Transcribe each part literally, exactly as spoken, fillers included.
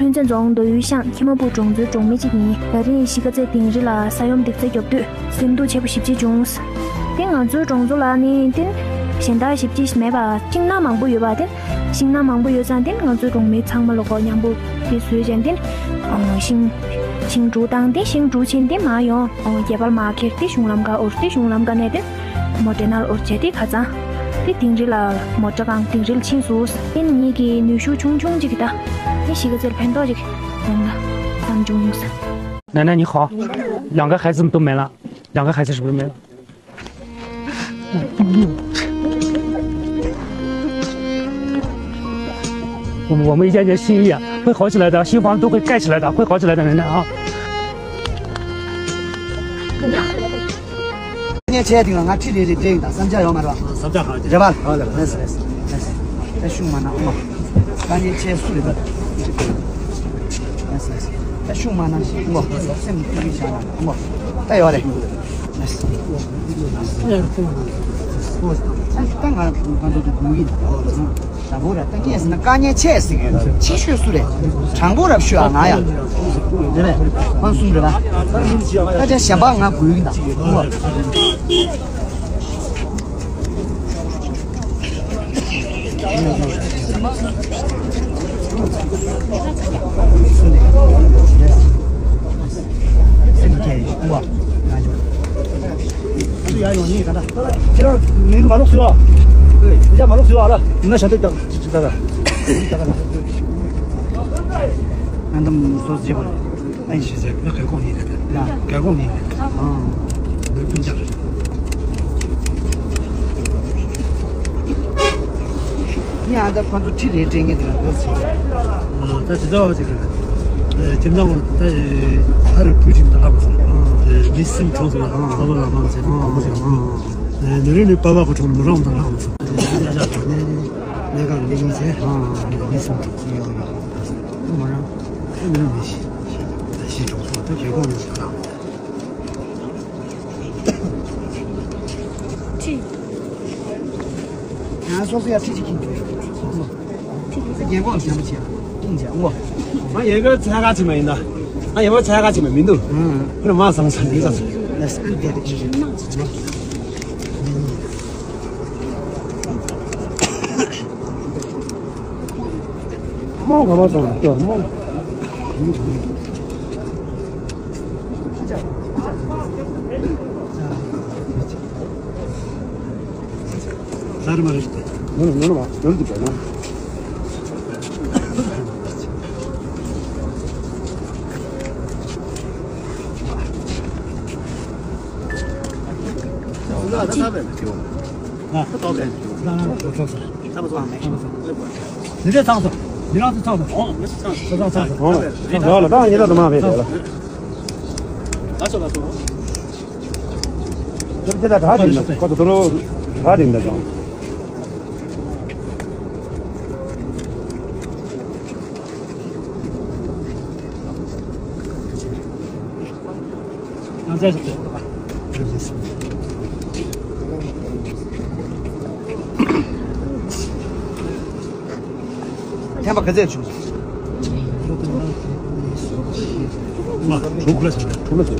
ཀུན་བཟང་རྫོང་མདོ་ཡུལ་ཤང་ཁྱི་མ་སྤུ་གྲོང་ཚོའི་གྲོང་མི་གཅིག་ཡིན། ད་རིང་གཞིས་ཀ་རྩེ་དིང་རི་ལ་ས་ཡོམ་སྡིག་ཚད་རྒྱབ་དུས་སེམས་སྡུག་ཆེ་པོ་ཞེ་པོ་ཅིག་བྱུང་། དེ་ང་ཚོའི་གྲོང་ཚོ་ལ་ནི་དེ་གཞན་དག་ཞེ་པོ་ཅིག་མེད་པ། ཤིང་ནགས་མང་པོ་ཡོད་པ། དེ་ཤིང་ནགས་མང་པོ་ཡོད་ཙང་དེ་ང་ཚོའི་གྲོང་མི་ཚང་མ་ལོ་གོ་མཉམ་པོ་དེ་བཟོས་བྱས་དེ་ཤིང་ཤིང་དྲུག་དང་དེ་ཤིང་དྲུག་ཕྱིན་དེ་མ་ཡོང་རྒྱལ་པར་མ་ཁྱེར་དེ་གཞུང་ལམ་ག་འོར་དེ་གཞུང་ལམ་ག་ནས་དེ། མོ་ཊ་ནང་ལ་འོར་བྱས་ཏེ་ཁ་སང་། དེ་དིང་རི་ལ་མོ་ཊ་གང་དིང་རི་ལ་ཕྱིན་སོང་། དེ་ནི་ངེད་ཀྱི་ནུས་ཤུགས་ཆུང་ཆུང་ཅིག་གིས་ད། དེ་གཞིས་ཀ་རྩེར་ཕན་ཐོགས་ཅིག་ཡོང་ན་བསམ་བྱུང་ཡོང་ས། 奶奶你好，两个孩子都没了，两个孩子是不是没了？我们我们一家一家心一样，会好起来的，新房都会盖起来的，会好起来的，奶奶啊。 ཉེ་ཆེ་དེ་ང་ཁྲི་རེ་རེ་སྤྲད་ཡིན་ད། བསམ་འཆར་ཡོད་མ་རེད་པ། བསམ་འཆར་གང་ཅི། རེད་པ། ཧ་ལས་པ། ལགས་སོ་ལགས་སོ་ལགས་སོ། ད་ཤུགས་མ་གནང་ཨོ་མ། ད་ཉེ་ཆེ་སུ་རེད་ད། ལགས་སོ་ལགས་སོ། ད་ཤུགས་མ་གནང་ཞིག་ཨོ་མ། སེམས་ཐུགས་ཀྱི་བཞག་ན་ཨོ་མ། ད་ཡོད་རེད། ལགས་སོ། ད་ང་ང་ཚོ་དུ་དགོས་ཀྱི་ད། དྲང་པོ་ར་ད་ངས་ཟེར་ན་དཀའ་ངལ་ཆེ་ཟེར་གི་ཆེ་ཤོས་སུ་རེད། དྲང་པོ་ར་ཞུ་ཨ་ང་ཡ། རེད་པས། ཁོང་གསུམ་རེད་པ། ད་ཆ་གཞན་པ་ང་དགོས་ཀྱི་ད། ཁྱེད་རང་མིང་མ་ལོག་ཟེར་བ། ཡ་མ་ལོག་ཟེར་བ་ལ། ང་ཞལ་འདེབས་རྒྱག་ཅིག་ད་ད། ང་དང་སོ་སོ་བྱེད་པ་རེད། ཨ་ཡིན་ཞེས་ཟེར་ན་གལ་ཁོང་ཡིན་རེད། ཡ། གལ་ཁོང་ཡིན་རེད། ཨང་། འདིར་སྤུན་ཀྱག་རེད། ངས་ཨ་ད་ཁོ་ཚོ་ཁྲི་རེ་སྤྲད་ངེས་དེ་ལ་འདོད་ཆེ། ཨ་ད་དེ་ཚོ་ཅིག་རེད། ཁྱིམ་ཚང་ད་ཨ་རུ་བུ་ཅིག་ད་ལབ་སོང་། མི་སེམས་ཁྲོ་སོང་ལ་ཨ་ལོ་ལ་མང་ཚེ་ཨ་མོ་ཅིག་ཨ། ནི་རེ་ནི་པ་པ་ཁོ་ཁྲོ་མི་རང་ད་ལབ་སོང་། ཡ་ཡ་ད་ནི་ནི་ག་ལི་ཡིན་ཚེ་ཨ་མི་སེམས་ཁྲོ་སོང་ཡོད་ཡོད། མོ་རང་ཨ་མི་རང་མི་ཤི་ཤི་ཁྲོ་སོང་ད་ཁྱེད་ཁོང་ནི་ད་ལབ། ཁྲི། ང་སོ་སོ་ཡ་ཁྲི་གཅིག་ཁྱིམ་དུ། ཁྲི་གཅིག་རྒན་གོག་ཞན་པོ་བྱས། ཏུང་བྱས་འོ། ང་ཡོད་གི་ཚ་ག་ཅིག་མ་ཡིན་ད། ང་ཡོད་གི་ཚ་ག་ཅིག་མ་མི་འདུག་ཁོ་ནི་མ་བཟང་ས་འདི་ཚ། ལས་ཀ་འདི་རེད་ཅི་རེད། མོ་ག་པར་སོང་ལ་སྐྱོ་མོ། ཟར་མ་རེད། ནོར་ནོར་བ་ནོར་འདུག་པས་ན། འདི་འདྲས་ཚང་སོང་། འདི་རང་ཚོ་ཚང་སོང་། ཚང་ཚང་ཚང་སོང་། ཡོད་ལ་ད་ཉི་ཟླ་དུ་མ་བས་རེད་ལ། ཁྱེད་ཚོ་ད་གྲ་སྒྲིག་ན་ཁོ་ཚོ་དོ་རུ་གྲ་སྒྲིག་ན་ཀྱང་། ཐེམ་པ་ག་ཚད་བྱུང་། དྲུག་ལ་ཟེར། དྲུག་ལ་ཟེར།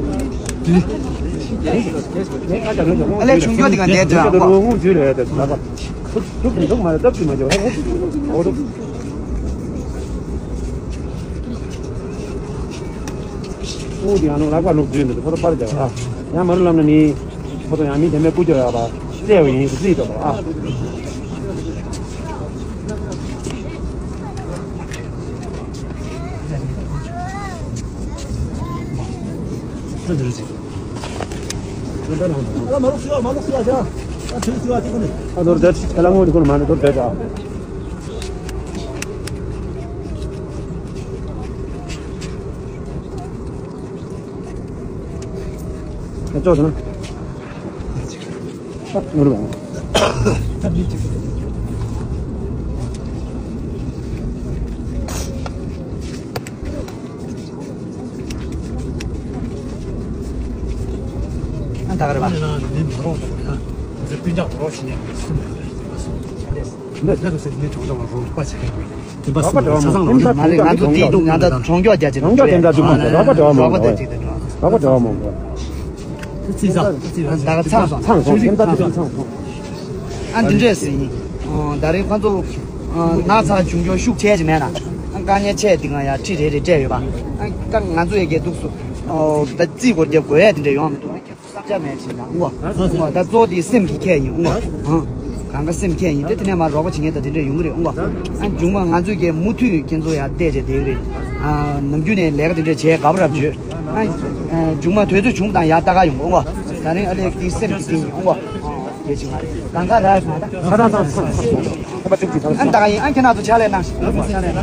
ཨ་ལས་བྱུང་རྒྱུ་དེ་ག་འདས་དུས་ཨ་ཁོ། དྲུག་དྲུག་མ་རེད་སྟབས་ཀྱིས་མ་འཇོག་ཧ་གོ། ཨུ་དེ་ཡང་ནོ་ལག་པ་ནོ་བརྫུས་འདུག་ཁོ་ཚོ་པར་རྒྱག་ཨ། ཡང་མ་རུ་ལབ་ན་ནི། ཁོ་ཚོ་ཡང་མི་དེ་མེད་ཀུ་ཅོ་ཡག་པ། བཙལ་བ་ཡིན་རྩིས་ཏོ་ཨ། ཨ་ནོར་དེ་ཁ་ལ་ངོ་དེ་ཁོ་ན་མ་ནི་དོར་དེ་ཅག་ཨ་ཅོག་ཟེར་ན། ཨ་ངུར་བ། ཨ་ད་ག་རེ་བ། ཨ་ནི་ན་ནི་མ་རོགས་དང་ཡང་། ང་ཚོ་སྤུན་ཀྱག་མ་རོགས་ཤི་ནས་གསུམ་རེད། འདི་འདྲ་རུ་སེ་ནི་གྲོང་ཚོ་ལ་རོགས་པ་བྱེད་མཁན་དེ་འདྲ་ཚོ་ས་ཚང་རོགས་པ། མ་རེད། ང་ཚོ་དེ་ང་ཚོ་གྲོང་སྐྱོར་རྒྱ་ཆེ་གྲོང་སྐྱོར་དེ་འདྲ་འདུག་མ་རེད། རོགས་པ་དེ་ཅིག་དེ་འདྲ། རོགས་པ་འདྲ་བ་མང་པོ། ད་ག་ཚང་སོང་། ཚང་སོང་། ཁྱིམ་ཚང་དེ་ཚང་སོང་། ཨ་འདི་འདྲས་ཟིན། ད་རེས་ཁོ་ཚོ་ན་ཚ་བྱུང་སྐྱོར་ཤུགས་ཆེ་ཅིག་མེད་ན། ཨ་དཀའ་ངལ་ཆེ་དེ་གང་ཡང་ཁྲི་རེ་རེ་སྤྲད་ཡོད་པ། ཨ་ད་ང་ཚོ་ཡི་གེ་འདུག་སུ། ད་རྩིས་སྐོར་རྒྱབ་དགོས་ཡ་དེ་འདྲ་ཡོང་མི་འདུག་བསམ་འཆར་མེད་ཅིག་ཡང་ཨོ། ད་གཙོ་བོ་དེ་སེམས་ཀྱི་ཁྱད་ཡིན་ཨོ། གང་ག་སེམས་ཁྱད་ཡིན་དེ། དེ་ནས་མ་རོགས་པ་བྱེད་མཁན་དང་དེ་འདྲས་ཡོང་གི་རེད་ཨོ། ཨ་མཇུག་མ་ང་ཚོས་ཀྱི་མུ་མཐུད་ཁྱེད་ཚོ་ཡར་བལྟས་བྱས་བསྡད་ཀྱི་རེད། ཨ་ནམ་རྒྱུན་ནས་ལས་ཀ་དེ་འདྲས་བྱས་དགའ་པོ་རབ་བྱོས། ཨ་མཇུག་མ་དུས་ཚོད་བྱུང་དང་ཡར་ལྟ་ག་ཡོང་གི་ཨོ། ད་རིང་ཨ་ལས་དེ་སེམས་ཀྱི་དེ་ཡིན་ཨོ། དེ་བྱུང་བ་རེད། གང་ག་ར་ང་ད་ཁ་ད་ཚང་ཚང་ཚང་ཨ་ད་ག་ཡིན། ཨ་ཁྱེད་རང་ཚོ་ཕྱག་ལས་གནང་ཞིག་ཨ་ལས་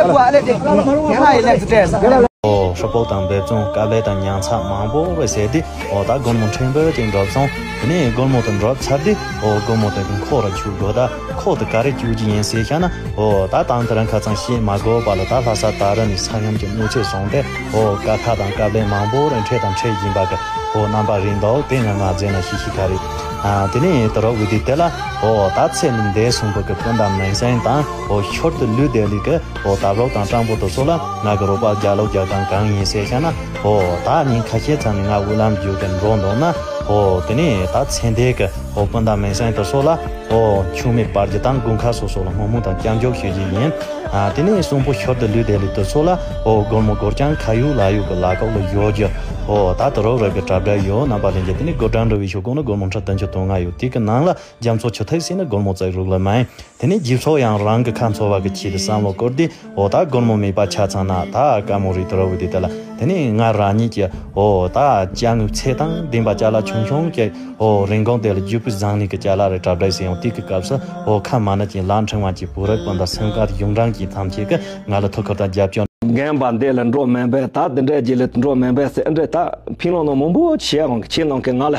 བུ་ཨ་ལས་དེ་ཁྱེད་རང་ཡི་ལས་ཚོ་སྤྲད་ས། ཨོ་ཧྲུལ་པོ་དང་འབེབས་ཚོང་དཀའ་ལས་དང་ཉམས་ཚགས་མང་པོ་རེ་བྱས་ཏེ། ཨོ་ད་སྒོར་མོ་ཕྲན་བུ་ཅིག་འགྲུབ་སོང་། དེ་ནས་སྒོར་མོ་དེ་འགྲུབ་ཚར་ཏེ། ཨོ་སྒོར་མོ་དེ་ཁོ་ར་བཅུག་དགོས། ད་ཁོ་དེ་ག་རེ་བཅུག་རྒྱུ་ཡིན་ཟེར་བཤད་ན། ཨོ་ད་དང་དེ་རིང་ཁ་སང་བཤད་མ་དགོས་པ་ལ། ད་ལྷ་ས་དེ་རིང་ནས་ས་ཡོམ་གྱི་གནོད་འཚེ་སོང་སྟེ། ཨོ་དཀའ་ཁག་དང་དཀའ་ལས་མང་པོ་རེ་འཕྲད་དང་འཕྲད་བཞིན་པ་གི། ཨོ་རྣམ་པ་རེད་འདུག་དེ་ང་ང་མཛད་ན་ཤི་ཤི་ཁ་རེད། ཨ་དེ་ནས་དེ་རོགས་བུ་དེ་དེ་ལ། ཨོ་ད་ཚེ་ལས་འདས་སོང་བ་གི་སྤུན་ཟླ་མིང་སྲིང་དང་། ཨོ་ཞོར་དུ་ལུས་བསྡད་ལི་གི། ཨོ་དར་ལོག་དང་སྤྲང་པོ་དེ་ཚོ་ལ་ང་གི་རོགས་པ་རྒྱག་ལོག་རྒྱག་སྟངས་གང་ཡིན་ཟེར་བཤད་ན། ཨོ་ད་ཉིན་ཁ་ཤས་ཙམ་ནས་ང་དབུ་ལམ་བརྒྱུད་དེ་འགྲོ་འདུག་ན། ཨོ་དེ་ནས་ད་ཚེ་འདས་ཀྱི། ཨོ་སྤུན་ཟླ་མིང་སྲིང་དེ་ཚོ་ལ། ཨོ་ཆུང་མའི་པར་རྒྱུ་དང་དགུན་ཁ་སོ་སོ་ལ་སྨོན་ལམ་དང་སྐྱབས་འཇུག་ཞུ་རྒྱུ་ཡིན། ཨ་དེ་ནས་གསོན་པོ་ཞོར་དུ་ལུས་བསྡད་ལི་དེ་ཚོ་ལ། ཨོ་སྒོར་མོ་སྒོར་རྐྱང་ཁ་ཡོད་ལག་ཡོད་ཀྱི་ལག་ཁོག་ལ་ཡོད་རྒྱུ། ཨོ་ད་དེ་རོགས་རོགས་ཀྱི་གྲབས་འདྲ་ཡོད། རྣམ་པ་ལྷན་རྒྱས། དེ་ནས་སྒོར་གྲངས་འདྲ་བའི་ཤོག་གོང་ན་སྒོར་མོ་ཁྲི་བདུན་ཅུ་དོན་ལྔ་ཡོད། དེ་གི་ནང་ལ་རྒྱ་མཚོ་ཆུ་ཐིགས་ཟེར་ན་སྒོར་མོ་ཙག་རུག་ལ་མ་ཡིན། དེ་ནས་རྗེས་ཕྱོགས་ཡང་རང་གི་ཁ་འཚོ་བ་གི་ཆེད་དུ་བསམ་བློ་བསྐོར་ཏེ། འོ་ད་སྒོར་མོ་མེད་པ་ཆ་ཚང་ན་ད་དཀའ་མོ་རེད། དོ་ར་བུ་དེ་དེ་ལ། དེ་ནས་ང་རང་ཉིད་ཀྱི་འོ་ད་ཅ་དངོས་ཚད་དང་ལྡན་པ་ཅ་ལག་ཆུང་ཆུང་གི་འོ་རིན་གོང་དེ་ལ་རྒྱུ་སྤུས་བཟང་ནི་གི་ཅ་ལག་རེ་གྲབས་རེ་ཟེར་ཡོང་། དེ་གི་སྐབས་སུ་འོ་ཁ་མ་ན་ཅིག་ལག་འཕྲེང་བ་ཅིག་བུ་རབས་སྤུན་ཟླ་སེམས་དཀར་གཞུང་དྲང་གི་ཐམས་ཅད་ཀྱི་ང་ལ་ཐུགས་ཁུར་དང་རྒྱབ་སྐྱོར། རྒན་པ་འདི་ལ་འགྲོ་མེད་པས། ད་འདི་འདྲས་ཀྱི་ལ་འགྲོ་མེད་པས་ཟེར་འདྲས་ད་ཕིང་ལོང་ནང་མང་པོ་བྱས་འོང་གི་ཁྱེད་ནང་གི་ང་ལ།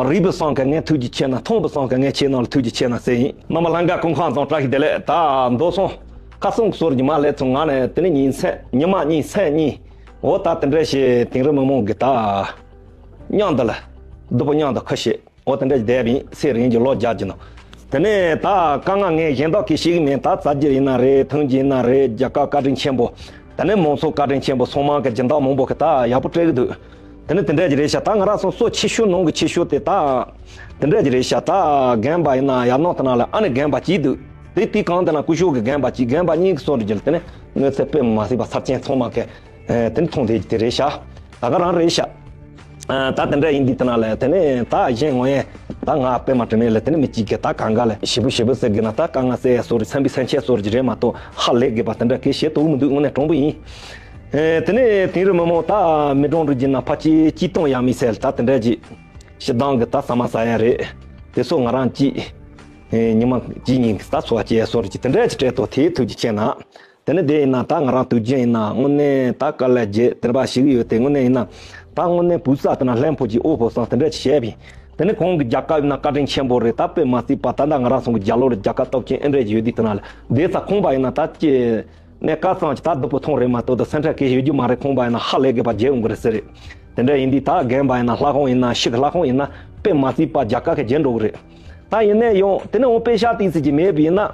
རིག་པའི་སང་གི་ངས་ཐུགས་རྗེ་ཆེ་ན། མཐོང་བའི་སང་གི་ངས་ཁྱེད་རྣམས་ལ་ཐུགས་རྗེ་ཆེ་ན་ཟེར་ཡིན། རྣམ་པ་ལྷན་རྒྱས་སྐུ་ཁམས་བཟང་། བཀྲ་ཤིས་བདེ་ལེགས། ད་མདོ་སོང་ཁ་སང་གི་སོར་གྱི་མ་སླེབས་ཚུན་ང་ནས་དེ་ནས་ཉིན་མཚན་ཉི་མ་གཉིས་མཚན་གཉིས། འོ་ད་དེ་འདྲ་ཞིག་དིང་རི་མི་མང་གི་ད་མཉམ་དུ་ལ་སྡུག་པོ་མཉམ་དུ་ཁུར་བྱེད། འོ་དེ་འདྲ་ཞིག་བསྡད་པ་ཡིན། ཚེ་རིང་གི་ལོ་བརྒྱ་གྱི་ནང་། དེ་ནས་ད་དཀའ་ངལ་ངས་གཞན་དག་གིས་ཤེས་ཀྱི་མིན། ད་རྩ་རྒྱུ་ཡིན་ན་རེད། ཐོན་རྒྱུ་ཡིན་ན་རེད། རྒྱལ་ཁབ་བཀའ་དྲིན་ཆེན་པོ། དེ་ནས་མང་ཚོགས་བཀའ་དྲིན་ཆེན་པོ། ཚང་མ་གི་སྦྱིན་བདག་མང་པོ་གི་ད་ཡག་པོ་སྤྲད་གི་འདུག་དེ་ནི་དེ་འདྲ་ཅིག་རེད་ཤག་ད་ང་རང་ཚོ་གཙོ་ཆེ་ཤོས་ནང་གི་ཆེ་ཤོས་དེ་ད་དེ་འདྲ་ཅིག་རེད་ཤག་ད་རྒན་པ་ཡིན་ན་ཡར་ནང་དེ་ན་ལ་ཨ་ནི་རྒན་པ་གཅིག་འདུག་དེ་དེ་གང་དེ་ན་སྐུ་ཞབས་ཀྱི་རྒན་པ་གཅིག་རྒན་པ་གཉིས་ཀྱི་སོང་རེད་ཅིག་དེ་ནི་དངོས་ཚེ་དཔེ་མ་སྲིད་པ་ཚབས་ཆེན། ཚང་མ་གི་དེ་ནི་མཐོང་དེ་དེ་རེད་ཤག་ད་ག་རང་རེད་ཤག་ད་དེ་འདྲ་ཡིན་དུས་དེ་ན་ལ་དེ་ནི་ད་གཞན་ངོ་ཡན་ད་ང་པད་མ་དྲི་མེད་ལ་དེ་ནི་མི་གཅིག་གི་ད་གང་ག་ལ་ཞེ་པོ་ཞེ་པོ་ཟེར་གི་ན་ད་དཀའ་ངལ་སེལ་ཡ་སོ་རེད། སེམས་པའི་སེམས་ཁྱེར་སོ་རེད་ཅིག་རེད་མ་གཏོགས་ཧ་ལས་དགོས་པ་དེ་འདྲ་གི་བྱེད་ཐུབ་མི་འདུག་དངོས་གནས་དྲང་པོ་ཡིན། ཨེ་དེ་ནས་དིང་རི་མི་མང་ད་མི་གྲངས་རུ་བགྱིས་ན་ཕལ་ཆེར་གཅིག་སྟོང་ཡང་མི་ཟད་ལ་ད་དེ་འདྲ་ཅིག་ཕྱི་ལྡང་གི་ད་ཟ་མ་ཟ་ཡ་རེད། དེ་ཚོ་ང་རང་གཅིག་ཨེ་ཉི་མ་གཅིག་གཉིས་ཀྱི་ད་འཚོ་བ་སྐྱེལ་སོང་རེད་ཅིག་དེ་འདྲ་ཅིག་སྤྲད་དོ། དེའི་ཐུགས་རྗེ་ཆེ་གནང་། དེ་ནས་དེ་ཡིན་ན་ད་ང་རང་དུས་རྒྱུན་ཡིན་ན་དངོས་གནས་ད་དཀའ་ལས་བརྒྱབ་དེ་འདྲ་ཞིག་ཡོད་དེ། དངོས་གནས་ཡིན་ན་ད་དངོས་གནས་བུ་ཚ་དེ་ན་ལྷན་ཕོ་གྱི་ཨོ་ཕོ་སང་དེ་འདྲ་ཅིག་བྱས་པས། དེ་ནས་ཁོང་གི་རྒྱལ་ཁབ་ཡིན་ན་བཀའ་དྲིན་ཆེན་པོ་རེད། ད་དཔེ་མ་སྲིད་པ་ད་ལྟ་ང་རང་ཚོ་གི་རྒྱལ་ལོ་རེད། རྒྱལ་ཁབ་སྟོབས་ཆེན་ཨེ་འདྲ་ཅིག་ཡོད་དུས་དེ་ན་ལ་དེ་ཚ་ཁོང་པ་ཡིན་ན་ད་ཅི། ནས་སྐལ་བཟང་གྱི་ད་སྡུག་པོ་མཐོང་རེད་མ་གཏོགས་ད་སེམས་ཁྲལ་གང་ཡང་ཡོད་རྒྱུ་མ་རེད། ཁོང་པ་ཡིན་ན་ཧ་ལས་དགོས་པ་བརྗེད་འོང་གི་རེད་ཟེར་རེད། དེ་འདྲ་ཡིན་དུས་ད་རྒན་པ་ཡིན་ན་ལྷ་ཁང་ཡིན་ན་ཕྱི་གི་ལྷ་ཁང་ཡིན་ན་དཔེ་མ་སྲིད་པ་རྒྱ་གར་གི་བརྗེད་འགྲོ་གི་རེད། ད་ཡིན་ནས་ཡང་དེ་ནས་འོང་པེ་ཤག་ཏིག་ཙི་ཅིག་མེད་པ་ཡིན་ན།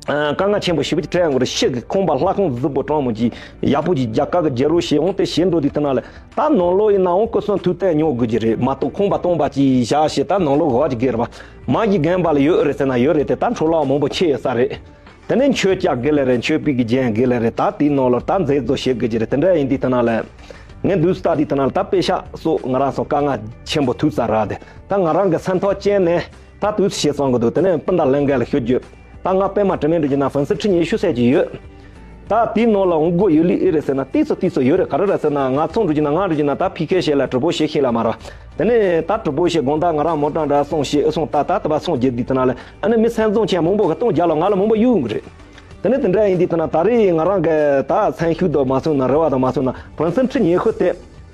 ཨ་དཀའ་ངལ་ཆེན་པོ་ཞེ་པོ་ཅིག་འཕྲད་ཡོང་གི་རེད། ཕྱི་གི་ཁང་པ་ལྷ་ཁང་གཟི་པོ་གྲངས་མང་ཅིག་ཡག་པོ་ཅིག་རྒྱ་གར་གི་བརྗེད་རོགས་བྱས་འོང་དེ་བྱེད་འགྲོ་དུས་དེ་ན་ལ་ད་ནང་ལོགས་ཡིན་ན་འོང་སྐུ་གསུང་ཐུགས་རྟེན་ཉོ་དགོས་ཀྱི་རེད་མ་གཏོགས་ཁང་པ་སྟོང་པ་ཅིག་བཞག་བྱས་ད་ནང་ལོགས་གོ་བ་ཅིག་སྒེར་བ་མ་གཞི་རྒན་པ་ལ་ཡོད་རེད་ཟེར་ན་ཡོད་རེད་དེ། ད་འཕྲོ་བརླག་མང་པོ་ཆེ་ཡོད་ས་རེད། དེ་ནས་མཆོད་ཆས་དགེ་ལས་རེད། མཆོད་པའི་གི་རྒྱན་དགེ་ལས་རེད། ད་དེའི་ནང་ལ་ད་མཛེས་བཟོ་བྱེད་དགོས་ཀྱི་རེད། དེ་འདྲ་ཡིན་དུས་དེ་ན་ལ་ངས་འདུག་སྟ་དུས་དེ་ན་ལ་ད་པེ་ཤག་སོགས་ང་རང་ཚོ་དཀའ་ངལ་ཆེན་པོ་ཐུག་ས་ར་དེ་ད་ང་རང་གི་སེམས་ཐག་བཅད་ནས་ད་དུས་བྱེད་སོང་གི་འདུག་དེ་ནས་སྤུན་ཟླ་ལྷན་རྒྱས་ལ་ཞུ་རྒྱུ་ད་ང་པད་མ་དྲི་མེད་འགྲོ་རྒྱུ་ན་ཧྥན་སི་ཁྲི་ཉི་ཤུ་ཟེར་གྱི་ཡོད། ད་དེའི་ནང་ལ་འོང་དགོས་ཡོད་ལི་ཨེ་རེད་ཟེར་ན་ཏིག་ཙམ་ཏིག་ཙམ་ཡོད་རེད། ག་རེ་རེད་ཟེར་ན་ང་ཚོང་འགྲོ་རྒྱུ་ན་ང་འགྲོ་རྒྱུ་ན་ད་ཕི་ཁེ་ཤེ་ལ་གྲི་པོ་ཤེ་ཤེ་ལ་མ་ར། དེ་ནས་ད་གྲི་པོ་ཤེ་དགོང་དག་ང་རང་མོ་ཊ་འདྲ་སོང་ཤེ་ཨེ་སོང་ད་ད་ད་བ་སོང་རྒྱུ་དུས་དེ་ན་ལ་ཨ་ནི་མི་སེམས་བཟང་ཅན་མང་པོ་གི་སྟོང་རྒྱ་ལ་ང་ལ་མང་པོ་གཡུག་གི་རེད། དེ་ནས་དེ་འདྲ་ཡིན་དུས་དེ་ན་ད་རེས་ང་རང་གི་ད་སེམས་ཤུགས་དང་མ་སོང་ན་རེ་བ་དང་མ་སོང་ན་ཧྥན་སི་ཁྲི་ཉི་ཤུ་དེ་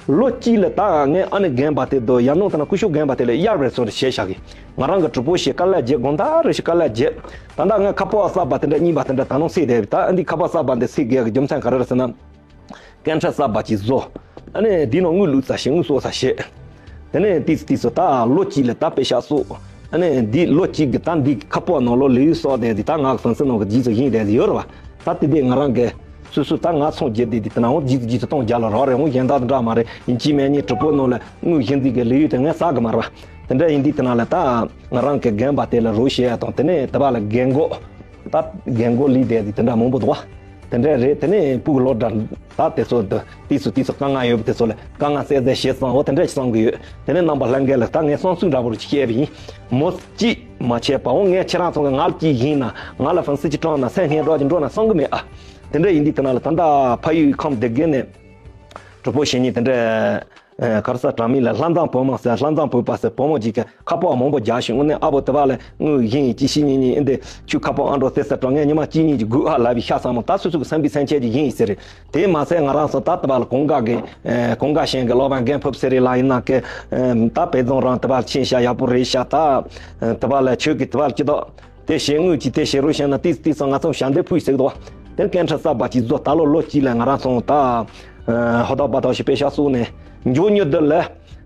ལོ་གཅིག་ལ་ད་ངས་ཨ་ནི་རྒན་པ་དེ་དང་ཡར་ནང་དེ་ན་སྐུ་ཞབས་རྒན་པ་དེ་ལ་གཡར་བའི་ཚོད་བྱས་བཞག་གི། ང་རང་གི་གྲི་པོ་ཤེ་དཀའ་ལས་བརྒྱབ། དགོང་དག་རེ་ཞིག་དཀའ་ལས་བརྒྱབ། ད་ལྟ་ངས་ཁ་པར་གསར་པ་དེ་འདྲ་རྙིང་པ་དེ་འདྲ་ད་ནང་བསྲེས་བསྡད་པ། ད་ཨ་འདི་ཁ་པར་གསར་པ་འདི་བསྲེས་དགོས་གི་རྒྱུ་མཚན་ག་རེ་རེད་ཟེར་ན། སྐད་འཕྲིན་གསར་པ་ཅིག་བཟོ། ཨ་ནི་འདི་ནང་དངུལ་བླུགས་ས་ཞིག་དངུལ་གསོག་ས་ཞིག་དེ་ནས་ཏིས་ཏིས་སུ་ད་ལོ་གཅིག་ལ་ད་པེ་ཤག་སོགས་ ཨ་ནི་འདི་ལོ་གཅིག་གི་ད་འདི་ཁ་པོ་ནང་ལོ་ལི་ཡུལ་སོགས་དེ་འདི་ད་ང་གི་ཕན་སི་ནང་གི་རྗེས་སུ་ཡིན་དེ་ཡོད་རེད་བ། ད་དེ་དེ་ང་རང་གི་སོ་སོ་ད་ང་ཚོང་རྒྱུ་དེ་འདི་ད་ན་འོང་རྗེས་སུ་རྗེས་སུ་གཏོང་རྒྱ་ལ་རོགས་རེད་འོང་གཞན་དག་དང་འདྲ་མ་རེད། ཡིན་གཅིག་མིན་གཉིས་གྲོགས་པོ་ནང་ལ་དངུལ་གཞན་འཛིན་གི་ལི་ཡུལ་དེ་ངས་ཟ་གི་མ་རེད་བ། དེ་འདྲ་ཡིན་དུས་དེ་ན་ལ་ད་ང་རང་གི་རྒན་པ་དེ་ལ་རོགས་བྱེད་ཡ་དང་དེ་ནས་དེ་བ་ལ་རྒན་གོག་ད་རྒན་གོག་ལི་དེ་འདི་དེ་འདྲ་མང་པོ་འདུག་བ། དེ་འདྲ་རེད། དེ་ནས་སྤུ་གུ་སློབ་གྲྭ་ད་དེ་ཚོ་དེ་དུས་སུ་དུས་སུ་དཀའ་ངལ་ཡོད་པ་དེ་ཚོ་ལ་དཀའ་ངལ་སེལ་ཟེར་བྱས་ཙང་འོ་དེ་འདྲ་ཞིག་བསམ་གི་ཡོད། དེ་ནས་རྣམ་པ་ལྷན་རྒྱས་ལ་ད་ངས་བསམ་ཚུལ་འདྲ་པོ་རུ་བཤད་པ་ཡིན། མོ་གཅིག་མ་བྱས་པའོ་ངས་ཁྱེད་རང་ཚོ་གི་ང་ལ་གཅིག་ཡིན་ན་ང་ལ་ཕན་སི་གཅིག་སྤྲང་ན་སེམས་ངན་འགྲོ་གི་འགྲོ་ན་བསམ་གི་མེད་ཨ། དེ་འདྲ་ཡིན་དུས་དེ་ན་ལ་ད་ལྟ་ཕ་ཡུལ་ཁམས་སྡེ་དགེ་ནས་གྲོགས་པོ་བྱེད་ཉིན་དེ་འདྲ། གར་ས་གྲངས་མེད་ལ་ལྷ་མཛངས་བུ་མོ་ཟེར་ལྷ་མཛངས་བུ་པ་ཟེར་བུ་མོ་གཅིག་གིས་ཁ་པར་མང་པོ་རྒྱག་ཞིང་དངོས་གནས་ཨ་བོ་དེ་བ་ལ་དངུལ་བཞིན་ཡིན་ཅི་ཤི་ཉིན་ཉིན་ཨེ་འདི་ཁྱོད་ཁ་པར་ཨང་གྲངས་ཟེར་ཟེར་དྲང་ངས་ཉི་མ་གཅིག་གཉིས་ཀྱི་སྒུག་ཨ་ལབ་པའི་ཤ་ཚ་མོ་ད་སོ་སོ་གི་བསམ་པའི་སེམས་ཁྱེད་ཀྱི་བཞིན་ཡིན་ཟེར། དེ་མ་ཟད་ང་རང་ཚོ་ད་དེ་བ་ལ་གོང་དགའ་གི་གོང་དགའ་ཤན་གི་སློབ་པ་རྒན་ཕུབ་ཟེར་རེ་ལ་ཡིན་ན་གི་ད་དཔེ་རྫོང་རང་དེ་བ་ལ་ཕྱིན་ཤ་ཡག་པོ་རེད་ཤ་ད། དེ་བ་ལ་ཁྱོད་ཀྱི་དེ་བ་ལ་ཅི་ད། དེ་བྱེད་དངུལ་གྱིས་དེ་བྱེད་རོགས་བྱས་ན་ཏིས་ཏིས་སང་ང་ཚོ་ཞལ་འདེབས་ཕུལ་ཟེར་གི་འདུག་དེར་སྐད་འཕྲིན་གསར་པ་གཅིག་བཟོ་ད་ལོ་ལོ་གཅིག་ལ་ང་རང་ཚོ་ད་ཧོ་ཐོག་པ་ཐོག་ཞིག་པེ་ཤག་སོགས་ནས་མགྱོགས་མྱུར་དུ་ལ་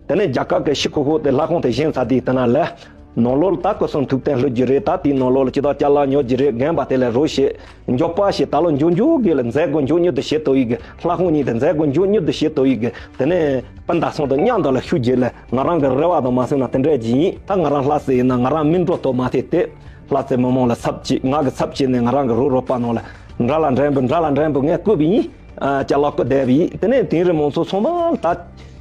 དེ་ནས་རྒྱ་གར་གྱི་ཕྱི་ཁོ་ཁོ་དེ་ལྷ་ཁང་དེ་བཞེངས་ཚར་དུས་དེ་ན་ལ་ནང་ལོགས་ལ་ད་སྐུ་གསུང་ཐུགས་རྟེན་ལྷོད་རྒྱུ་རེད། ད་དེའི་ནང་ལོགས་ལ་ཅི་ད་ཅ་ལག་ཉོ་རྒྱུ་རེད། རྒན་པ་དེ་ལ་རོགས་བྱེད་མགྱོགས་པ་ཞིག་ད་ལོ་མགྱོགས་མགྱོགས་གི་ལ་མཛད་སྒོ་མགྱོགས་མྱུར་དུ་བྱེད་ཐུབ་ཡི་གི་ལྷ་ཁང་གཉིས་དེ་མཛད་སྒོ་མགྱོགས་མྱུར་དུ་བྱེད་ཐུབ་ཡི་གི་དེ་ནས་སྤུན་ཟླ་ཚང་དང་མཉམ་དུ་ལ་ཤུགས་རྒྱུ་ལ་ང་རང་གི་རེ་བ་དང་མ་སེམས་ན་དེ་འདྲས་ཀྱི་ཡིན། ད་ང་རང་ལྷ་སྲས་ཡིན་ན་ང་རང་མི་འགྲོ་ཐོག་མ་ཐེ་དེ། ལྷ་རྩེ་མི་མང་ལ་ཚབ་བྱེད་ང་གི་ཚབ་བྱེད་ནས་ང་རང་གི་རོགས་རོགས་པ་ནང་ལ་འདྲ་ལ་འདྲེན་པོ་འདྲ་ལ་འདྲེན་པོ་ངས་བསྐུར་བ་ཡིན། ཅ་ལག་བསྐུར་བསྡད་པ་ཡིན། དེ་ནས་དིང་རི་མང་ཚོགས་ཚང་མ་ད་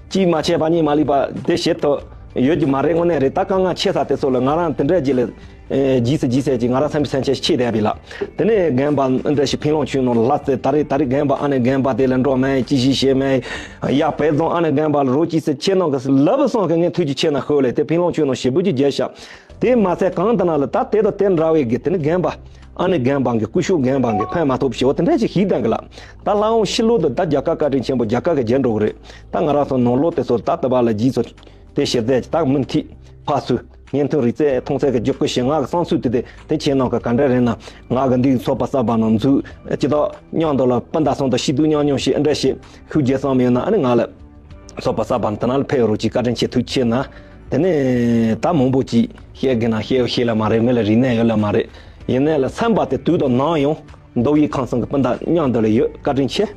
ཅིས་མ་བྱས་པ་གཉིས་མ་ལུས་པ་དེ་བྱེད་ཐུབ་ཡོད་ཀྱི་མ་རེད། དངོས་གནས་རེད། ད་དཀའ་ངལ་ཆེ་ས་དེ་ཚོ་ལ་ང་རང་དེ་འདྲ་ཅིག་ལ་རྗེས་སུ་རྗེས་ཟེར་གྱི་ང་རང་བསམ་པའི་སེམས་ཆེ་ཆེ་བསྡད་པ་ཡིན་ལ། དེ་ནས་རྒན་པ་འདྲ་ཞིག་ཕིན་ལོང་ཆུ་ནང་ལ་ལྷ་རྩེ་ད་རེས་ད་རེས་རྒན་པ་ཨ་ནེ་རྒན་པ་དེ་ལ་འགྲོ་མེད་ཅི་ཞིག་བྱེད་མེད་ཡ་བལ་རྫོང་ཨ་ནེ་རྒན་པ་ལ་རོགས་ཅིས་ཟེར་ཆེ་ནང་གི་ལབ་སོང་གི་ངས་ཐུགས་རྗེ་ཆེ་ན་ཤོད་ལས་དེ་ཕིན་ལོང་ཆུ་ནང་ཞེ་པོ་ཅིག་རྒྱལ་ཤག་དེ་མ་ཚད་གང་ལྟར་ན་ལ་ད་དེ་དང་དེ་འདྲ་བའི་གི་དེ་ནི་རྒན་པ་ཨ་ནེ་རྒན་པ་གི་སྐུ་ཞབས་རྒན་པ་གི་ཕན་མ་ཐོགས་ཞེ་བོ་དེ་འདྲ་ཞིག་ཞིག་ལྡན་གི་ལ། ད་ལྷ་འོང་ཕྱི་ལོག་ཏུ་ད་རྒྱ་གར་བཀའ་དྲིན་ཆེན་པོ་རྒྱ་གར་གི་རྒྱན་འགྲོ་གི་རེད། ད་ང་རང་ཚོ་ནང་ལོག་དེ་ཚོ་ད་ལྟ་བ་ལ་རྗེས་སུ་དེ་ཞེ་ཚད་ཀྱི་ད་མུ་མཐུད་ཕར་ཚུར་བརྙན་ཐུང་རིག་རྩལ་མཐོང་ཚད་ཀྱི་བརྒྱུད་སྐུལ་བྱེད་ང་གི་བསམ་ཚུལ་དེ་དེ་དེ་ཁྱེད་ནང་གི་ག་འདྲ་རེད་ན་ང་གི་འདི་ཚོགས་པ་གསར་པ་ནང་འཛུལ་ཅི་ད་མཉམ་དུ་ལ་སྤུན་ཟླ་ཚང་དང་ཤི་སྡུག་མཉམ་མཉམ་ཞིག་འདྲ་ཞིག་ཤུགས་རྒྱས་བསམ་ཡོད་ན་ཨ་ནི་ང་ལ། ཚོགས་པ་གསར་པ་དེ་ནང་ལ་ཕེབས་རོགས་གྱིས་བཀའ་དྲིན་ཆེ་ཐུགས་ཆེ་ན། དེ་ནས་ད་མང་པོ་ཅིག་བཤད་དགོས་ན་བཤད་བཤད་ལ་མ་རེད། མི་ལ་རིག་གནས་ཡོད་ལ་མ་རེད། ཡིན་ནའི་ལ་སེམས་པ་དེ་དུས་དང་ནམ་ཡང་མདོ་དབུས་ཁམས་གསུམ་གྱི་སྤུན་ཟླ་མཉམ་དུ་ལ་ཡོད། བཀའ་དྲིན་ཆེ།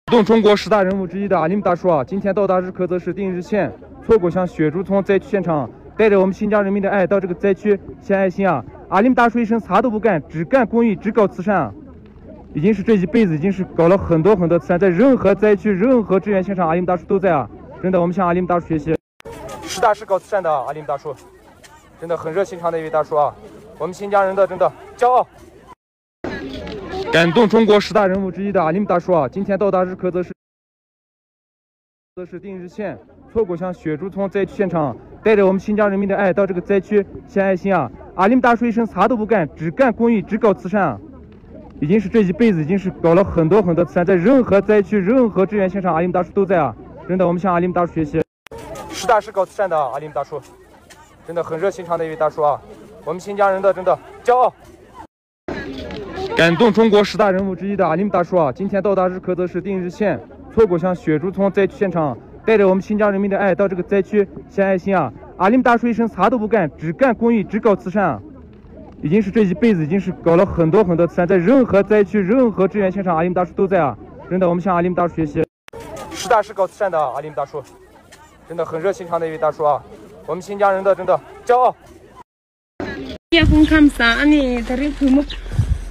动中国十大人物之一的阿里木大叔啊，今天到达日喀则市定日县错果乡雪竹村灾区现场，带着我们新疆人民的爱到这个灾区献爱心啊。阿里木大叔一生啥都不干，只干公益，只搞慈善啊。 已经是这一辈子已经是搞了很多很多慈善，在任何灾区、任何支援现场，阿里木大叔都在啊。真的，我们向阿里木大叔学习。实打实搞慈善的啊，阿里木大叔，真的很热心肠的一位大叔啊，我们新疆人的真的骄傲。感动中国十大人物之一的阿里木大叔啊，今天到达日喀则市。 是定日县错果乡雪竹村灾区现场，带着我们新疆人民的爱到这个灾区献爱心啊。阿里木大叔一生啥都不干，只干公益，只搞慈善啊。已经是这一辈子已经是搞了很多很多慈善，在任何灾区、任何支援现场，阿里木大叔都在啊。真的，我们向阿里木大叔学习。实打实搞慈善的啊，阿里木大叔，真的很热心肠的一位大叔啊，我们新疆人的真的骄傲。 感动中国十大人物之一的阿里木大叔啊，今天到达日喀则市定日县错果乡雪竹村灾区现场，带着我们新疆人民的爱到这个灾区献爱心啊。阿里木大叔一生啥都不干，只干公益，只搞慈善啊。已经是这一辈子已经是搞了很多很多慈善，在任何灾区、任何支援现场，阿里木大叔都在啊。真的，我们向阿里木大叔学习。实打实搞慈善的啊，阿里木大叔，真的很热心肠的一位大叔啊，我们新疆人的真的骄傲。 ཡ་སྐུ་ཁམས་བཟང་། ཨ་ནི་ད་རིང་གུས་མོ།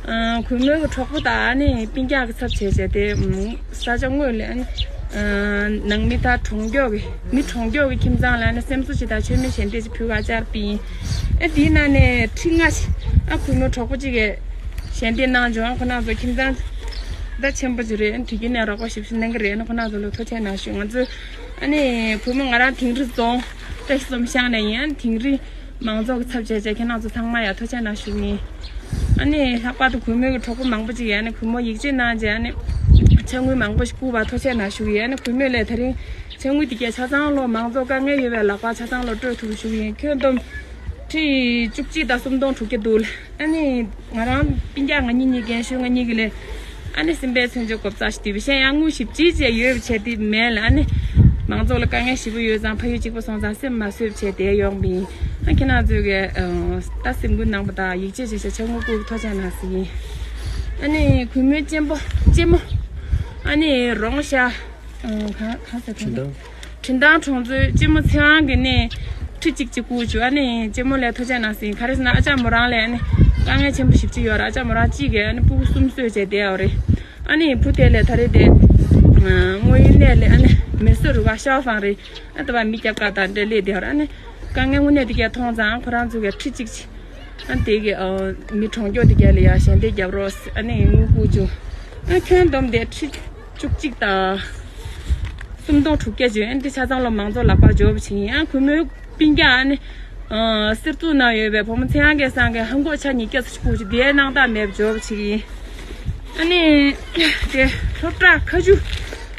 ཨ་གུས་མོའི་གྲོགས་པོ་དང་ཨ་ནི་སྤུན་ཀྱག་གི་ཚབ་བྱས་བྱས་ཏེ་ས་ཆ་དངོས་ལ་ཨ་ནི་ཨ་ནང་མི་དང་གྲོང་ཆོག་གི་མི་གྲོང་ཆོག་གི་ཁྱིམ་ཚང་ལ་ཨ་ནི་སེམས་གསོ་ཅིག་དང་མཆོད་མེ་ཞལ་འདེབས་ཅིག་ཕུལ་ག་བཅར་པ་ཡིན། ཨ་དེའི་ནང་ནས་ཁྲི་ལྔ་ཞིག་ཨ་གུས་མོའི་གྲོགས་པོ་གཅིག་གིས་ཞལ་འདེབས་གནང་བྱུང་། ཨ་ཁོ་རང་ཚོ་ཁྱིམ་ཚང་ད་ཆེན་པོ་ཅིག་རེད། ཨ་དུས་རྒྱུན་ནས་རོགས་པ་ཞིབ་ཞིབ་གནང་གི་རེད། ཨ་ནི་ཁོ་རང་ཚོ་ལ་ཐུགས་རྗེ་ཆེ་གནང་ཞུ། ང་ཚོ་ཨ་ནི་གུས་མོ་ང་རང་དིང་རི་རྫོང་བཀྲ་ཤིས་འཛོམས་ཤང་ནས་ཡིན། ཨ་ནི་དིང་རི། མང་ཚོགས་ཀྱི་ཚབ་བྱས་བྱས་ཁྱེད་རང་ཚོ་ཚང་མ་ཡ་ཐུགས་རྗེ་གནང་ཞུ་གི་ཡིན། ཨ་ནི་ལྷག་པར་དུ་གུས་མོའི་གི་གྲོགས་པོ་མང་པོ་ཅིག་ཡ་ནི་གུས་མོ་ཡིད་ཆེས་གནང་བྱས་ཨ་ནི་ཕྱག་དངུལ་མང་པོ་ཞིག་བསྐུར་བ་ཐུགས་རྗེ་གནང་ཞུ་གི་ཡིན། ཨ་ནི་གུས་མོས་ལས་དེ་རིང་ཕྱག་དངུལ་འདི་གས་ཆ་ཚང་ལོ་མང་ཚོགས་དཀའ་ངལ་ཡོད་པའི་ལག་པར་ཆ་ཚང་ལོ་སྤྲོད་ཐུབ་ཞུ་གི་ཡིན། ཁྱོན་བསྡོམས་ཁྲི་བཅུ་གཅིག་དང་སུམ་སྟོང་དྲུག་བརྒྱ་འདུག་ལ། ཨ་ནི་ང་རང་སྤུན་ཀྱག་ང་གཉིས་གཉིས་རྒན་ཤོས་ང་གཉིས་ཀྱི་ལས་ཨ་ནི་སེམས་པའི་མཚོན་ཆ་གོབ་ཙག་ཞིག་བསྡུས་པ་བཤད་ཡང་དངུལ་ཞིབ་ཅིག་བྱས་ཡོད་པ་བྱས་ཏེ་མེད་ལ། ཨ་ནི་མང་ཚོགས་ལ་དཀའ་ངལ་ཞེ་པོ་ཡོད་ཙང་ཕ་ཡུལ་གཅིག་པ་སོང་ཙང་སེམས་མ་བཟོད་པ་བྱས་ཏེ་ཡོང་པ་ཡིན། ཨ་ཁྱེད་རང་ཚོས་གི་ཨ་ད་སེམས་འགུལ་གནང་པ་དང་ཡིད་ཆེས་བྱེད་ཤ་ཆ་དངུལ་ཁུག་ཐོ་ཆ་ན་སི་ཡིན། ཨ་ནི་གུས་མོའི་གཅེན་པོ་གཅེན་མོ། ཨ་ནི་རོང་ཤ། གང་གང་ཟེར། དྲིན་ཐང་། དྲིན་ཐང་གྲོང་ཚོའི་གཅེན་མོ་ཚེ་དབང་གི་ནི་ཁྲི་གཅིག་གཅིག་བསྐུར་བྱུང་། ཨ་ནི་གཅེན་མོ་ལས་ཐོ་ཆ་ན་སི་ཡིན། ག་རེ་ཟེར་ན་ཨ་ཅག་མོ་རང་ལས་ཨ་ནི་དཀའ་ངལ་ཆེན་པོ་ཞིབ་ཅིག་ཡོད་ར། ཨ་ཅག་མོ་རང་གཅིག་གི་ཨ་ནི་སྤུ་གུ་གསུམ་གསོས་བྱས་བསྡད་ཡོད་རེད། ཨ་ནི་བུ་དེ་ལས་ད་རེས་དེ་དངོས་ཡོད་གནས་ལས་ཨ་ནི་མེ་གསོད་རུ་ཁག་ཤའོ་ཧྥང་རེད། ཨ་ད་བ་མི་སྐྱབས་ཀ་དང་འབྲེལ་ལས་དེ་ཧོར་ཨ་ནི་དཀའ་ངལ་དངོས་གནས་དེ་གས་མཐོང་ཙང་ཁོ་རང་ཚོ་གས་ཁྲི་གཅིག་ཅིག་ཨ་དེ་གི་ཨ་མི་གྲོང་ཁྱོག་དེ་གས་ལ་ཡ་ཞལ་འདེབས་རྒྱབ་རོགས་ཟེར་ཨ་ནི་དངུལ་བསྐུར་བྱུང་། ཨ་ཁྱོན་བསྡོམས་དེ་ཁྲི་བཅུ་གཅིག་དང་སུམ་སྟོང་དྲུག་བརྒྱ་བྱུང་། ཨ་དེ་ཆ་ཚང་ལོ་མང་ཚོགས་ལག་པར་འབྱོར་བ་ཞིག་ཡིན། ཨ་གུས་མོའི་སྤུན་ཀྱག་ཨ་ནི་ཨ་གསེར་གཙུག་ན་ཡོད་པའི་བུ་མོ་ཚེ་དབང་སྐལ་བཟང་གི་ཧམ་གོག་ཆ་ཉིས་བརྒྱ་ཙམ་ཞིག་བསྐུར་བྱུང་། དེའི་སྣང་དག་མེད་པ་འབྱོར་བ་ཞིག་ཡིན། ཨ་ནི་དེ་སློབ་གྲྭ་ཁ་ཆུ་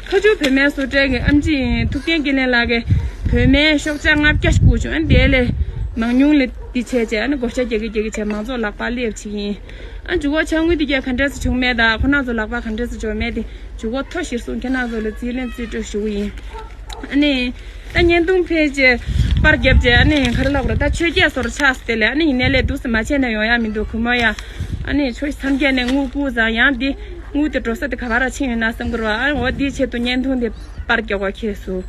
ཁ་ཆུ་བོད་སྨན་བཟོ་གྲྭའི་གི་ཨམ་ཆི་ཐུབ་བསྟན་དགེ་ལེགས་ལགས་ཀྱིས་བོད་སྨན་ཤོག་ཆ་ལྔ་བརྒྱ་ཞིག་བསྐུར་བྱུང་། ཨ་ནི་དེ་ལས་མང་ཉུང་ལ་འདི་བྱས་བྱས་ཨ་ནི་བགོ་བཤའ་རྒྱག་གི་རྒྱག་གི་བྱས་མང་ཚོགས་ལག་པར་སླེབས་བྱེད་ཀྱི་ཡིན། ཨ་མཇུག་གུ་ཆ་དངུལ་འདི་གས་ག་འདྲས་སེ་བྱུང་མེད་དང་ཁོ་རང་ཚོ་ལག་པར་ག་འདྲས་སེ་འབྱོར་མེད་དེ་མཇུག་གུ་ཐོ་གཞིར་བཟུང་ཁྱེད་རང་ཚོ་ལ་རྩིས་ལེན་རྩིས་སྤྲོད་ཞུ་གི་ཡིན། ཨ་ནི། ད་བརྙན་ཐུང་ཕལ་ཆེར་པར་བརྒྱབ་རྗེས་ཨ་ནི་ག་རེ་ལབ་དགོས་རེད། ད་ཆོས་བརྒྱད་སོར་ཆགས་སུ་དེ་ལས་ཨ་ནི་ཡིན་ནའི་ལས་འདུག་སེ་མ་བྱས་ན་ཡོང་ཡ་མི་འདུག་གུས་མོ་ཡ། ཨ་ནི་ཆོས་མཚམས་བརྒྱད་ནས་དངུལ་བསྐུར་ཙང་ཡང་འདི་དངུལ་དེ་འགྲོ་ས་དེ་ག་པར་ཕྱིན་ཡོད་ན་བསམ་གི་རེད་བ། ཨ་འོ་འདིའི་ཆེད་དུ་བརྙན་ཐུང་དེ་པར་རྒྱག་པ་ཁྱེད་སུ་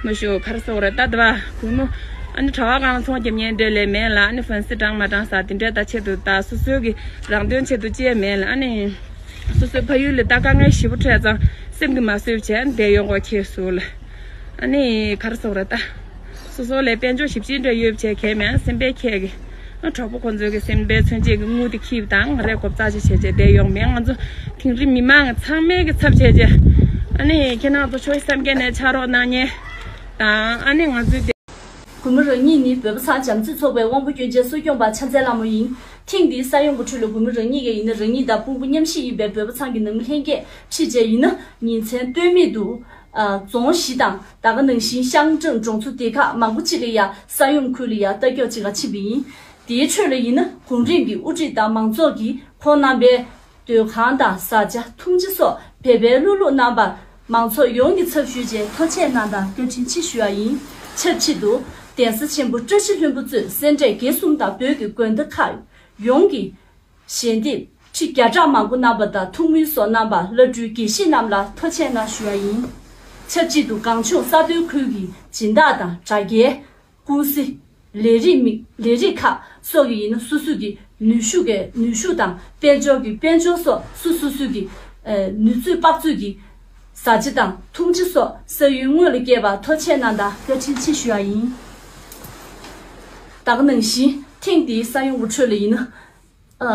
མ་ཞུ་ག་རེ་ཟེར་དགོས་རེད། ད་དེ་བ་གུས་མོ་ཨ་ནི་གྲྭ་པ་གང་ཚོང་རྒྱབ་ཉན་འདྲེ་ལས་མེད་ལ་ཨ་ནི་ཧྥན་སི་དྲང་མ་དྲང་ས་དེ་འདྲས་ད་ཆེད་དུ་ད་སོ་སོའི་གི་རང་དོན་ཆེད་དུ་ཅི་ཡང་མེད་ལ་ཨ་ནི་སོ་སོའི་ཕ་ཡུལ་ལ་ད་དཀའ་ངལ་ཞེ་པོ་འཕྲད་ཙང་སེམས་ཀྱི་མ་བཟོད་བྱས་ཨ་ནི་བསྡད་ཡོང་གོ་ཁྱེད་སུ་ལ། ཨ་ནི་ག་རེ་ཟེར་དགོས་རེད་ད། སོ་སོ་ལས་དཔལ་འབྱོར་ཞིབ་ཅིང་འདྲ་ཡོད་བྱས་གལ་མེད་སེམས་པའི་ཁྱེད་ཀྱི། ཨ་གྲོགས་པོ་ཁོང་ཚོའི་གི་སེམས་པའི་མཚོན་བྱེད་ཀྱི་དངུལ་དེ་ཁྱིབ་དང་ང་རས་གོབ་ཙག་ཅིག་བྱས་བྱས་བསྡད་ཡོང་མེད། ང་ཚོ་དིང་རི་མི་མང་ཚང་མའི་གི་ཚབ་བྱས་བྱས། ཨ་ནི་ཁྱེད་རང་ཚོ་ཆོས་བསམ་སྐྱེ་ནས་ཕྱག་རོགས་གནང་མཁན་དང་ཨ་ནི་ང་ཚོའི་དེ། གུས་མོ་རང་ཉིད་ནི་བོད་པ་ཚང་བྱམས་བརྩེ་ཚོགས་པའི་དབང་པོ་སྐྱོན་ཅན་གསོ་སྐྱོང་པ་ཕྱག་འཚལ་ལྷ་མོ་ཡིན། ཐེངས་འདིའི་ས་ཡོམ་གྱི་ཁྲོད་ལ་གུས་མོ་རང་ཉིད་ཀྱིས་ཡིན་ན་རང་ཉིད་དང་དཔུང་པ་མཉམ་གཤིབ་ཡིན་པའི་བོད་པ་ཚང་གི་ནང་མི་ལྷན་རྒྱས་ཁྲིད་བྱས་ཡིན་ན་ཉིན་མཚན་ལྟོས་མེད་དུ། ཨ་རྫོང་བཞི་དང་ད་ག་ནང་བཞིན་ཤང་ཀྲང་གྲོང་ཚོ་སྡེ་ཁག་མང་པོ་ཅིག་ལ་ཡ་ས་ཡོམ་ཁུལ་ལ་ཡ་ལྟ་སྐྱོང་བྱེད་ག་ཕྱིན་པ་ཡིན། དེའི་ཁྲོད་ལ་ཡིན་ན་གོང་རིམ་གྱི་དབུ་ཁྲིད་དང་མང་ཚོགས་ཀྱིས་ཁོང་རྣམ་པའི་སྡོད་ཁང་དང་བཟའ་བཅའ་འཐུང་ཆུ་སོགས་འབད་པས་ལྷུག་ལྷུག་གནང་བར་མང་ཚོགས་ཡོངས་ཀྱི་ཚབ་ཞུས་རྗེས་ཐུགས་རྗེ་ཆེ་གནང་དང་བཀའ་དྲིན་ཆེ་ཞུ་བ་ཡིན། ཆབས་ཅིག་ཏུ་གདན་ས་ཆེན་པོ་བཀྲ་ཤིས་ལྷུན་པོ་གཙོས་སེ་འབྲས་དགེ་གསུམ་དང་བོད་ཀྱི་དགོན་སྡེ་ཁག་ཡོངས་ཀྱི་ཞལ་འདེབས་ཁྲི་བརྒྱ་ཕྲག་མང་པོ་གནང་བ་དང་ཐུགས་སྨོན་སོགས་གནང་བར་བླ་སྤྲུལ་དགེ་བཤེས་རྣམས་ལ་ཐུགས་རྗེ་ཆེ་གནང་ཞུ་བ་ཡིན། ཆབས་ཅིག་ཏུ་གངས་ལྗོངས་ས་མཐོའི་ཁུལ་གྱི་སྦྱིན་བདག་དང་དྲ་རྒྱའི་ཀུང་སི། ལས་རིགས་མི་ལས་རིགས་ཁག་སོགས་ཀྱི་ཡིན་ན་སོ་སོ་གི་ནུས་ཤུགས་ཀྱི་ནུས་ཤུགས་དང་དཔལ་འབྱོར་གྱི་དཔལ་འབྱོར་སོགས་སུ་སོ་སོ་གི་ཨ་ནུས་ཚོད་དཔག་ཚོད་ཀྱི་བཟའ་བཅའ་དང་འཐུང་ཆུ་སོགས་ས་ཡུལ་དངོས་ལ་བསྐྱལ་བར་ཐུགས་རྗེ་ཆེ་གནང་དང་བཀའ་དྲིན་ཆེ་ཞུ་བ་ཡིན། ད་ག་ནང་བཞིན་ཐེངས་འདིའི་ས་ཡོམ་གྱི་ཁྲོད་ལ་ཡིན་ན། ཨ་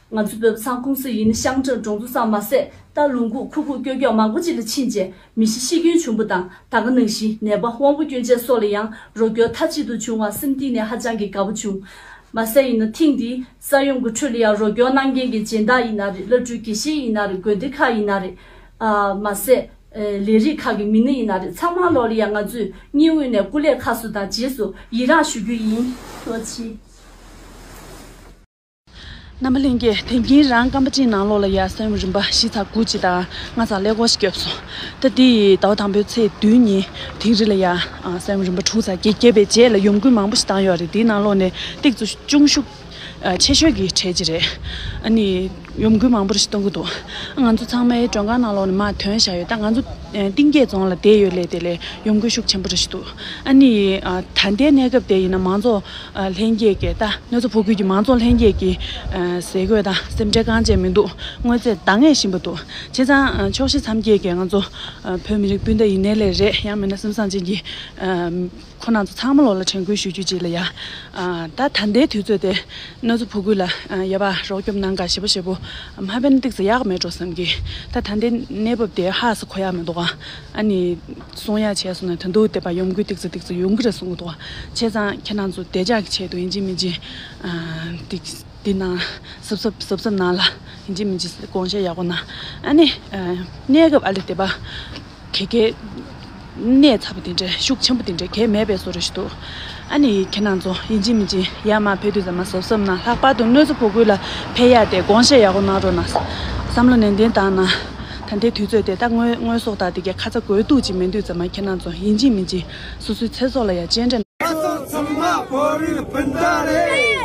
ང་ཚོ་བོད་པ་ཚང་ཀུང་སི་ཡིན་ན་ཤང་ཀྲང་གྲོང་ཚོ་ཙམ་མ་ཟད་ད་ལུང་ཁུག་ཁུག་ཁུག་ཀྱོག་ཀྱོག་མང་པོ་ཅིག་ལ་ཕྱིན་རྗེས་མི་ཤི་ཤི་རྐྱེན་བྱུང་བ་དང་ད་ག་ནང་བཞིན་ནད་པ་དབང་པོ་སྐྱོན་ཅན་སོགས་ལ་ཡང་རོགས་སྐྱོར་མཐའ་གཅིག་ཏུ་བྱུང་བ་སེམས་གཏིང་ནས་ཧ་ཅང་གི་དགའ་པོ་བྱུང་། མ་ཟད་ཡིན་ན་ཐེངས་འདིའི་ས་ཡོམ་གྱི་ཁྲོད་ལ་ཡང་རོགས་སྐྱོར་གནང་མཁན་གྱི་སྦྱིན་བདག་ཡིན་ན་རེད། བླ་སྤྲུལ་དགེ་བཤེས་ཡིན་ན་རེད། དགོན་སྡེ་ཁག་ཡིན་ན་རེད། ཨ་མ་ཟད་ཨ་ལས་རིགས་ཁག་གི་མི་སྣ་ཡིན་ན་རེད། ཚང་མ་ལོག་ལ་ཡང་ང་ཚོས་སྙིང་དབུས་ནས་སྐུ་ལས་ཁག་སུ་དང་རྗེས་སུ་ཡི་རངས་ཞུ་རྒྱུ་ཡིན། ཐུགས་རྗེ་ཆེ། རྣམ་པ་ལྷན་རྒྱས། དེང་གིན་རང་ཀམ་པ་ཅིན་ནང་ལོགས་ལ་ཡ་ས་ཡོམ་རིམ་པ་བཞི་ཚེག་དགུ་ཅིག་དང་ལྔ་ཚེག་ཀླད་ཀོར་ཞིག་བརྒྱབ་སོང་། ད་འདི་ཟླ་བ་དང་པོའི་ཚེས་བདུན་ཉིན་དིང་རི་ལ་ཡ་ས་ཡོམ་རིམ་པ་དྲུག་ཚེག་བརྒྱད་བརྒྱབ་པའི་རྗེས་ལ་ཡོམ་འགུལ་མང་པོ་ཞིག་བཏང་ཡོད་རེད། དེའི་ནང་ལོགས་ནས་ཏོག་ཙམ་ཅུང་ཤུགས་ཆེ་ཤོས་ཀྱི་གྲས་ཅིག་རེད། ཨ་ནི་ཡོམ་འགུལ་མང་པོ་རེ་ཞིག་གཏོང་གི་འདུག་ང་ཚོ་ཚང་མའི་མགྲོན་ཁང་ནང་ལོགས་ནས་མར་ཐོན་བཞག་ཡོད། ད་ང་ཚོ་གཏིང་སྐྱེས་རྫོང་ལ་བསྡད་ཡོད་ལས་དེ་ལས་ཡོམ་འགུལ་ཤུགས་ཆེན་པོ་རེ་ཞིག་འདུག་ཨ་ནི་ད་ལྟའི་གནས་སྐབས་དེ་ཡིན་ན་མང་ཚོགས་ལྷན་རྒྱས་ཀྱིས་ད་གནོད་འཚེ་ཕོག་ཁུལ་གྱི་མང་ཚོགས་ལྷན་རྒྱས་ཀྱིས་ཟས་གོས་དང་སེམས་ཁྲལ་གང་བྱས་མི་འདུག་དངོས་རྫས་འདང་ངེས་བཞིན་པ་འདུག་བྱས་ཙང་ཕྱོགས་བཞི་མཚམས་བརྒྱད་ཀྱི་ང་ཚོ་བོད་མི་རིགས་སྤུན་ཟླ་ཡིན་ནའི་ལས་རེད། ཡང་མིན་ན་སེམས་བཟང་ཅན་གྱི་ཁོང་རྣམ་ཚོ་ཚང་མ་ལོག་ལ་དྲན་སྐུལ་ཞུ་རྒྱུ་ཅིག་ལ་ཡ། ད་ད་ལྟའི་དུས་ཚོད་དེ་གནོད་འཚེ་ཕོག་ཁུལ་ལ་ཡ་བ་རོགས་སྐྱོབ་གནང་ག་ཞེ་པོ་ཞེ་པོ་མ་ཕན་ན་ཏིག་ཙ་ཡག་མེད་འགྲོ་བསམ་གི། ད་ད་ལྟའི་གནས་བབ་དེ་ཧ་སེ་གོ་ཡག་མི་འདུག་ག་ཨ་ནི་གསུང་ཡག་བྱས་སོང་ན་ད་དུང་དེ་པ་ཡོམ་འགུལ་ཏིག་ཙ་ཏིག་ཙ་ཡོང་གི་རེད་གསུང་གི་འདུག་ག་བྱས་ཙང་ཁྱེད་རང་ཚོ་བདེ་འཇགས་ཀྱི་ཆེད་དུ་ཡིན་གཅིག་མིན་གཅིག་ཏིག་འདི་ནང་གཟབ་གཟབ་གཟབ་གཟབ་གནང་ལ་ཡིན་གཅིག་མིན་གཅིག་དགོངས་བཞེས་ཡག་པོ་གནང་། ཨ་ནི་གནས་སྐབས་ཨ་ལེ་དེ་པ་གེ་གེ་གནས་ཚ་པོ་དེ་འདྲའི་ཤུགས་ཆེན་པོ་དེ་འདྲའི་གས་མེད་པའི་བཟོ་འདྲ་ཞིག་འདུག་ཨ་ནི་ཁྱེད་རང་ཚོ་ཡིན་གཅིག་མིན་གཅིག་ཡར་མར་ཕེབས་དུས་ཙམ་པ་གཟབ་གཟབ་གནང་། ལྷག་པར་དུ་གནོད་འཚེ་ཕོག་ཁུལ་ལ་ཕེབས་ཡག་དེ་དགོངས་བཞེས་ཡག་པོ་གནང་རོགས་གནང་། བསམ་བློ་ནན་ཏན་བཏང་གནང་། ད་ལྟའི་དུས་ཚོད་དེ་ད་དངོས་དངོས་ཟོག་དང་དེ་གས་ཁ་ཚ་དགོས་གཏུགས་ཅིག་མེད་དུས་ཙམ་པ་ཁྱེད་རང་ཚོ་ཡིན་གཅིག་མིན་གཅིག་སོ་སོའི་ཚེ་སྲོག་ལ་ཡ་གཅེས་སྤྲས། བོད་རིགས་སྤུན་ཟླ་རེད།